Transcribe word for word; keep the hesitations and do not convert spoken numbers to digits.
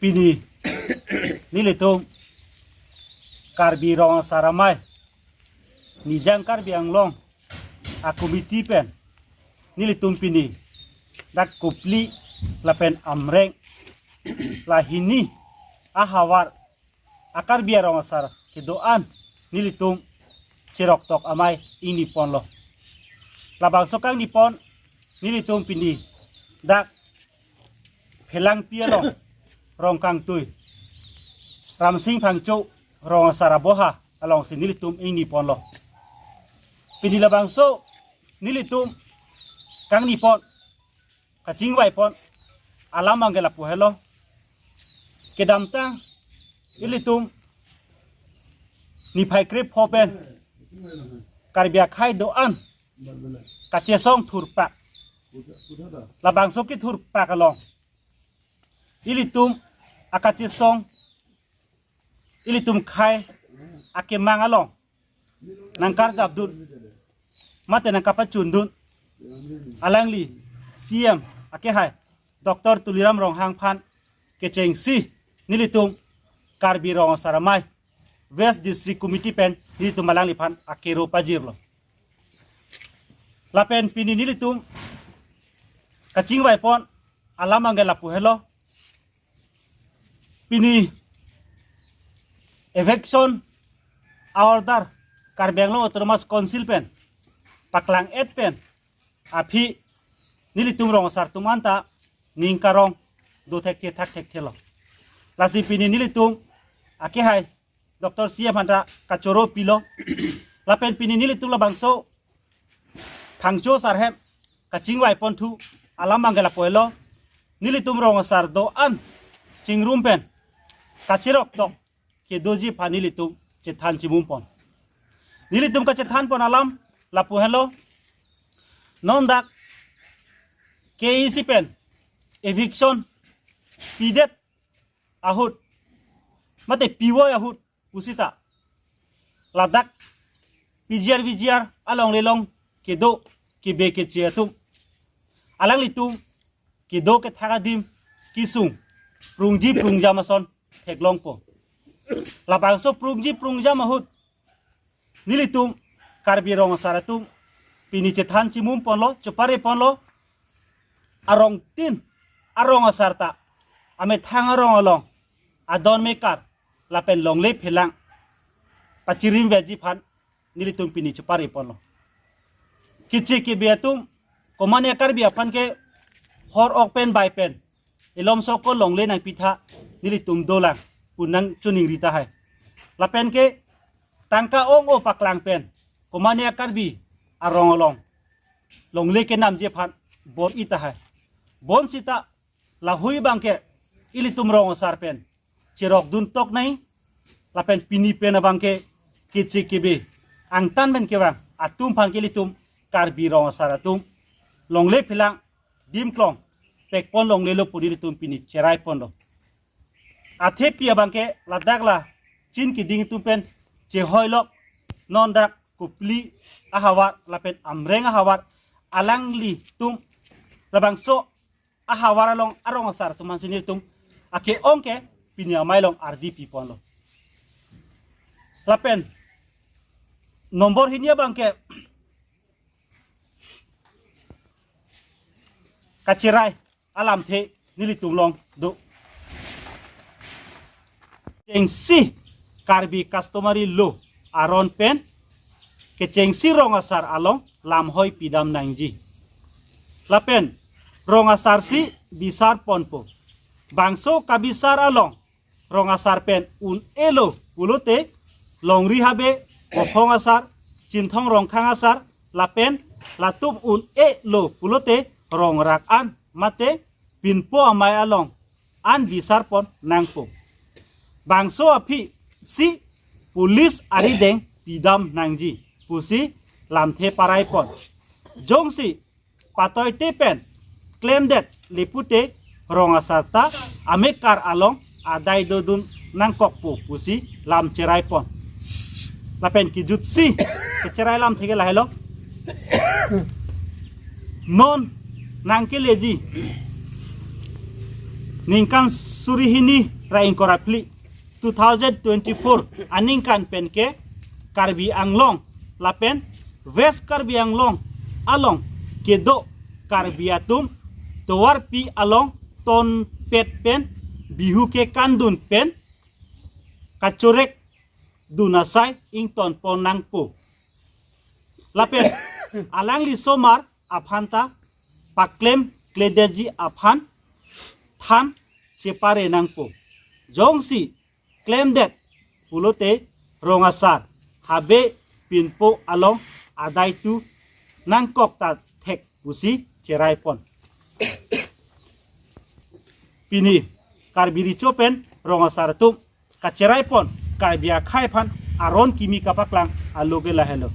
Pini nelitum Karbi Rong Asar Amei, Nijang Karbi Anglong a committee pen nelitum pini dak Kopili lapen Amreng, la hini ahavar a Karbi arong asar kedo-an nelitum cheroktok amei ingniponlo. Labangso kangnipon nelitum pini dak Phelangpi along Rongkangtui Ramsing Phangcho Rong Asar aboha alongsi nelitum ingniponlo. Pini labangso nelitum kangnipon kachingvaipon alam abangke lapu helo. Kedamtang ilitum niphai krepho pen Karbi akhei do-an kachesong thurpak. Labangso kethurpak along ilitum akachesong, ilitum khei akemang along nangkarjapdun mate nangkapachundun alangli C M akehai Doctor Tuliram Ronghang aphan kechengsi nelitum Karbi Rong Asar Amei West District Committee pen nelitum alangliphan akero pajirlo. Lapen pini nelitum kachingvaipon alam abangke lapu helo. Pini eviction order Karbi Anglong Autonomous Council pen paklang-et pen aphi nelitum rong asar atum anta ning karong do thekthe thak thekthelo. Lasi pini nelitum akehai Doctor C M aphan ta kachoro pilo. Lapen pini nelitum labangso Phangcho asar hem kachingvaiponthu alam abangke lapu helo. Nelitum rong asar do-an chingrum pen kacheroktok kedoji aphan nelitum chethan chimumpon. Nelitum kachethanpon alam lapu helo. Non dak K A A C pen eviction pidet ahut mate pivoi ahut pusita ladak P G R V G R along lelong kedo kebe keche atum, alanglitum kedo kethak adim kesung prungji prungjam ason theklongpo. Labangso prungji prungjam ahut nelitum Karbi rong asar atum pini chethan chimumponlo, chopareponlo, arongtin arong asar ta amethang arong along adon mekar lapen longle phelang pachirimveji aphan nelitum pini chopareponlo. Keche kebe atum, komane Karbi aphan ke hor ok pen bai pen elom soko longle nangpitha nelitum dolang pu nangchoningri tahai. Lapen ke tangka ong-o paklang pen komane Karbi arong along longle kenamji aphan bor-i tahai. Bonsita lahui abangke ilitum rong asar pen cherokdun tok nai, lapen pini pen abangke keche kebe angtan pen kevang atum aphan ke ilitum Karbi rong asar atum longle phelang dimklong pekpon longlelo pu nelitum pini cheraiponlo. Athepi abangke ladak la chin keding atum pen chehoilok, non dak Kopili ahavar lapen Amreng ahavar alanglitum labangso ahavar along arong asar atum aphansi nelitum ake-ong ke pini amei along ardi piponlo. Lapen nombor hini abangke kacherai alamthe nelitum along do. Chengsi Karbi customary law aron pen kechengsi rong asar along lamhoi pidam nangji. Lapen rong asarsi bisarponpo. Bangso kabisar along rong asar pen un-elo pulote, longri habe, Bophong asar, Chinthong Rongkhang asar, lapen latum un-elo pulote rong rak an mate pinpo amei along an bisarpon nangpo. Bangso aphisi police arideng pidam nangji pusi lamthe paraipon. Jongsi patoite pen klemdet le pute rong asar ta amekar along adai dodun nangkokpo pusi lam cheraipon. Lapen kejutsi kecherai lamthe ke lahelo. Non nangkeleji Ningkan suri hini ra ingkoi ra phli, two thousand twenty-four aningkan pen ke Karbi Anglong lapen West Karbi Anglong along kedo Karbi atum tovarpi along tonpet pen Bihu kekandun pen kachorek dun asai ingtonpon nangpo. Lapen alangli osomar aphan ta paklem kledetji aphan than chepare nangpo. Jongsi klemdet pulote rong asar habe pinpo along adai tu nangkok ta thek pusi cheraipon. Pini Karbi Recho pen rong asar atum kacheraipon Karbi akhei aphan aron kimi kapaklang aloke lahelo.